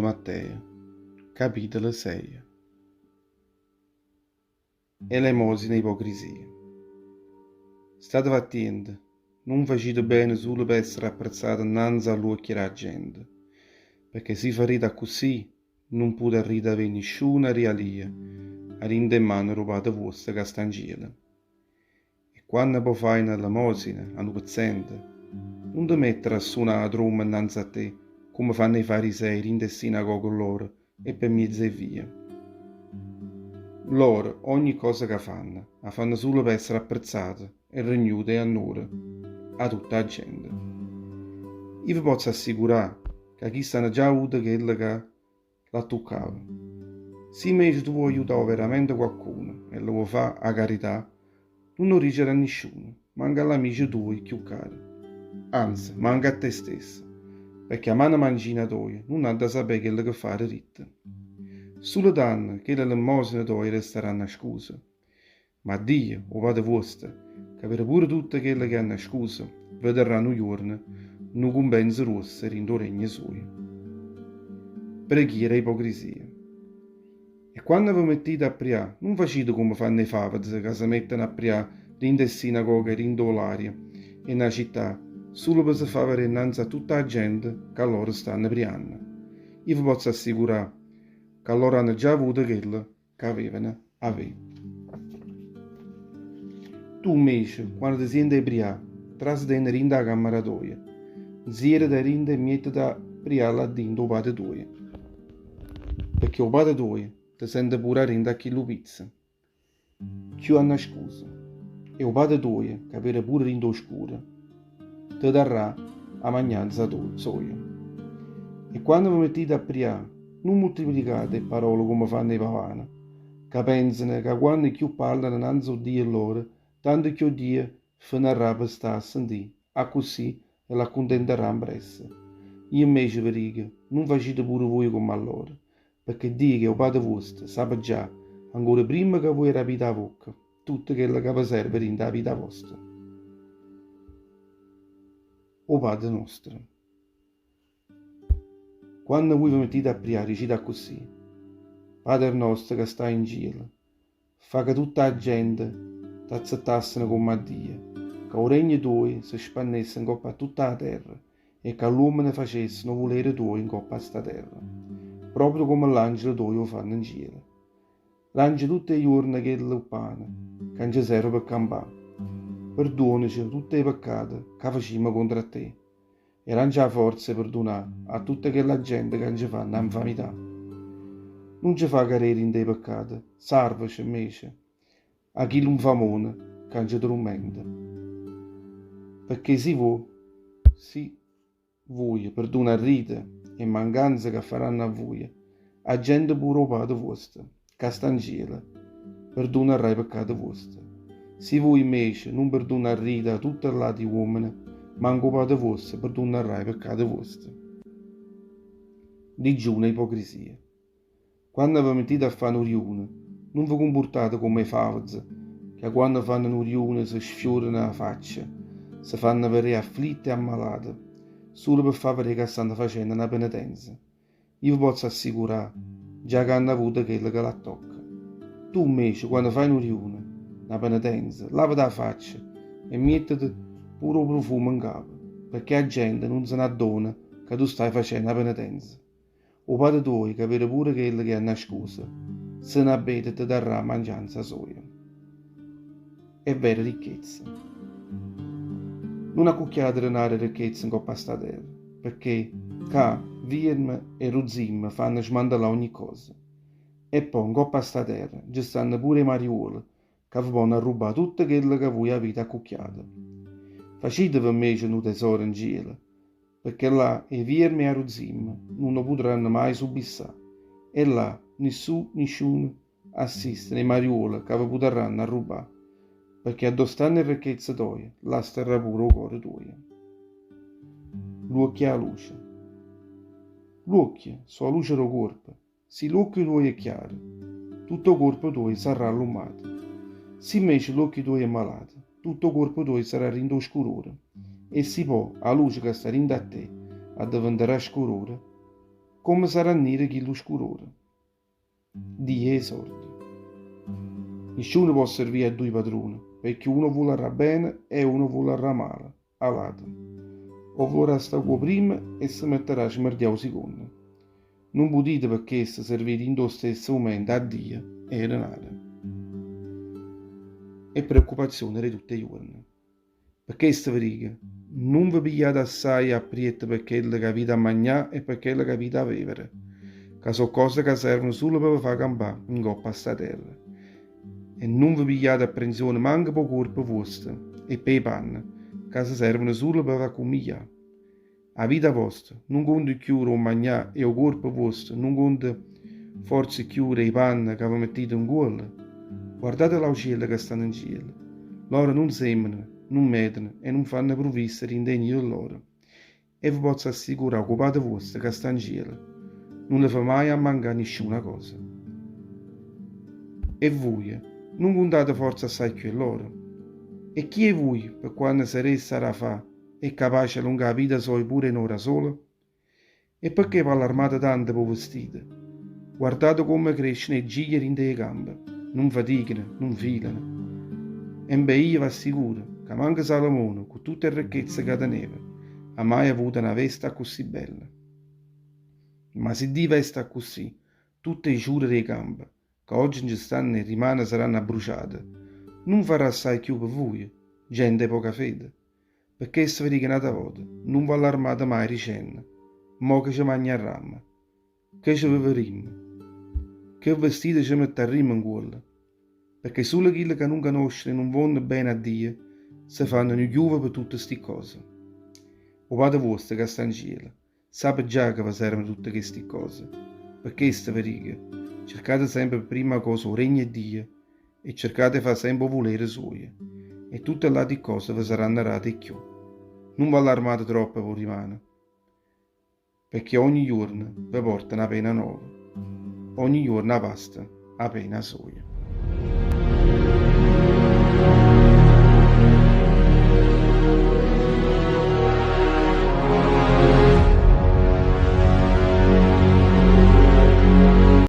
Matteo, capitolo 6. Elemosina e ipocrisia. Stateve attiente, nun facite bene sulo pe essere apprezzate 'nnanze a ll'uocchie d' 'a gente, pecché si farrite accussì nun putarrite avé nisciuna rialia 'a dint' 'e mmane d' 'o Pate vuosto ca sta 'ncielo. E quanno po' faje na lemosina a nu pezzente, nun te mettere a sunà 'a tromma 'nnanze a te, comme fanno 'e farisei dint' 'e sinagoghe lloro e pe' mmiez' 'e vie. Loro, ogni cosa ca fanno, 'a fanno sulo pe' essere apprezzate e regnute 'e annore 'a tutta 'a gente. Io ve pozzo assicurà ca chiste hanno già avuto chello ca l'attuccava. Si invece tu vuò aiutà overamente quaccuno e le vuò fà 'a carità, nun 'o dicere a nisciuno, manco a ll'amice tuoje cchiù care. Anze, manco a te stesso, pecché 'a mano mancina toja nun ha da sapé chello che fa 'a deritta. Sulo tanno chella lemmosina toja restarrà annascusa. Ma Dio, 'o Pate vuosto, ca vede pure tutto chello ch'è annascuso, ve darrà nu juorno nu cumpenzo gruosso dint' 'o regno suojo. Preghiera e ipocrisia. E quanno ve mettite a prià, nun facite comme fanno 'e faveze ca se metteno a prià dint' 'e sinagoghe e dint' 'o lario 'e na città, sulo pe se fa vedé 'nnanze a tutta 'a gente ca loro stanno prianno. Io ve pozzo assicurà ca loro hanno già avuto chello ca avevano avé. Tu 'mmece, quanno te siente 'e prià, trasitenne dint' 'a cammera toja, 'nzierrete dinto e miettete a prià là dinto 'o Pate tuojo, pecché 'o Pate tuojo te sente pure 'a dint' a chillu pizzo cchiù annascuso, e 'o Pate tuojo, ca vede pure dint' 'o scuro, te darrà 'a magnanza soja. E quanno ve mettite a prià, nun multiplicate 'e pparole comme fanno 'e pavane, ca penzano ca quanno cchiù parlano 'nanze 'o Dio lloro, tanto cchiù Dio fenarrà pe stà a sentì, accussì l'accuntentarrà ampressa. Io 'mmece ve dico, nun facite pure vuje comm'a lloro, pecché Dio, ch'è 'o Pate vuosto, sape già, ancora primma ca vuje arapite 'a vocca, tutto chello ca ve serve dint' 'a vita vosta. O Pate nostro. Quanno vuje ve mettite a prià, dicite accussì, Pater nostro ca staje 'ncielo, fa ca tutta 'a gente t'azzettasseno comm' a Dio, ca 'o regno tuojo se spannesse 'ncopp' a tutta 'a terra e ca ll'uommene facesseno 'o vulere tuojo 'ncopp' a 'sta terra, proprio comme ll'angele tuoje 'o fanno 'ncielo. Dance tutt' 'e juorne chellu ppane ca nce serve pe campà. Perduonece tutt' 'e peccate ca facimmo contro a te e dance 'a forza 'e perdunà a tutta chella gente ca nce fa na 'nfamità. Nun ce fa cadé dint' 'e peccate, sàrvace, 'mmece, 'a chillu 'nfamone ca nce turmenta. Pecché si vuò, si. Vuje perdunarrite 'e mancanze ca faranno a vuje, 'a gente pure 'o Pate vuosto, ca sta 'ncielo, perdunarrà 'e peccate vuoste. Si vuje 'mmece nun perdunarrite a tutte ll'ati uommene, manco 'o Pate vuosto perdunarrà 'e peccate vuoste. Digiuno e ipocrisia. Quanno ve mettite a fà nu riuno, nun ve cumpurtate comme 'e favze, ca quanno fanno nu riuno se sfiorano 'a faccia, se fanno vedé afflitte e ammalate, sulo pe fà vedé ca stanno facenno na penetenza. Io ve pozzo assicurà già ca hanno avuto chello ca l'attocca. Tu 'mmece, quanno fai nu riuno, na penetenza, làvate 'a faccia e miettete pure 'o prufumo 'ncapo, pecché 'a gente nun se n'addona ca tu stai facenno 'a penetenza. 'O Pate tuojo ca vede pure chello ch'è annascuso, se n'abbede e te darrà 'a mangianza soja. E vera ricchezza. Nun accucchiate denare e ricchezza 'ncopp' a sta terra, pecché ccà vierme e ruzzimme fanno smantellà ogni cosa. E po' 'ncopp' a sta terra nce stanno pure 'e mariuole ca ve ponno arrubbà tutto chello ca vuje avite accucchiato. Faciteve 'mmece nu tesoro 'ncielo, pecché là 'e vierme e 'a ruzzimma nun 'o putranno maje subbissà, e là nissù nisciuno assisteno 'e mariuole ca ve putarranno arrubbà, pecché addò stanno 'e ricchezze toje, là starrà pure 'o core tuojo. L'uocchie 'a luce. L'uocchie so' 'a luce d' 'o cuorpo. Si l'uocchio tuojo è chiaro, tutto 'o cuorpo tuojo sarrà allummato. Si 'mmece l'uocchio tuojo è malato, tutto 'o cuorpo tuojo sarrà dint' 'o scurore. E si po' 'a luce ca sta dint' a te addeventarrà scurore, Comme sarrà niro chillu scurore! Dio e 'e sorde. Nisciuno po' servì a dduje padrune, pecché uno 'o vularrà bene e uno 'o vularrà male, 'a l'ato. O vularrà sta cu 'o primmo e se metterà a smerdià 'o sicondo. Nun putite pe chesto servì dint' 'o stesso mumento a Dio e 'e denare. E preoccupazione d' 'e tutte 'e juorne. Pe chesto ve dico, nun ve pigliate assaje apprietto pe chello che avite 'a magnà e pe chello che avite 'a vevere, ca so' cose ca servono sulo pe ve fà campà 'ncopp' a sta terra. E nun ve pigliate apprenzione manco p' 'o cuorpo vuosto e p' 'e panne, ca se servono sulo pe v'accummiglià. 'A vita vosta nun conta cchiù d' 'o magnà e 'o cuorpo vuosto nun conta forze cchiù d' 'e panne ca ve mettite 'ncuollo? Guardate l'aucielle ca stanno 'ncielo, loro nun semmenano, nun meteno e nun fanno pruvviste dint' 'e nide lloro. E ve pozzo assicurà ca 'o Pate vuosto ca sta 'ncielo nun le fa maje ammancà nisciuna cosa. E vuje nun cuntate forze assaje cchiù 'e loro? E chi 'e vuje, pe quanno se desse 'a da fà, È capace 'e allungà 'a vita soja pure 'e n'ora sola? E pecché v'allarmate tanto p' 'o vestito? Guardate comme cresceno 'e giglie dint' 'e campe, nun faticano, nun filano. Embè io v'assicuro ca manco Salomone, cu tutt' 'e ricchezze ca teneva, ha maje avuto na vesta accussì bella. Ma si Dio veste accussì tutt' 'e ciure d' 'e campe, ca ogge nce stanno e rimane saranno abbruciate, nun farrà assaje cchiù pe vuje, gente 'e poca fede? Pe chesto ve dico n'ata vota, nun v'allarmate maje dicenno, Mò che ce magnarrammo? Che ce veverimmo? Che vestite ce mettarrimmo 'ncuollo? Pecché sulo chille ca nun canosceno e nun vonno bene a Dio se fanno nu chiuovo pe tutte sti ccose. O Pate vuosto ca sta 'ncielo Sape già ca ve servono tutte chesti ccose. Pe chesto ve dico, cercate sempe pe primma cosa 'o regno 'e Dio e cercate 'e fà sempe 'o vulere suojo, e tutte ll'ati ccose ve saranno date 'e cchiù. Nun v'allarmate troppo p' 'o dimane, pecché ogni juorno ve porta na pena nova. Ogni juorno avasta 'a pena soja.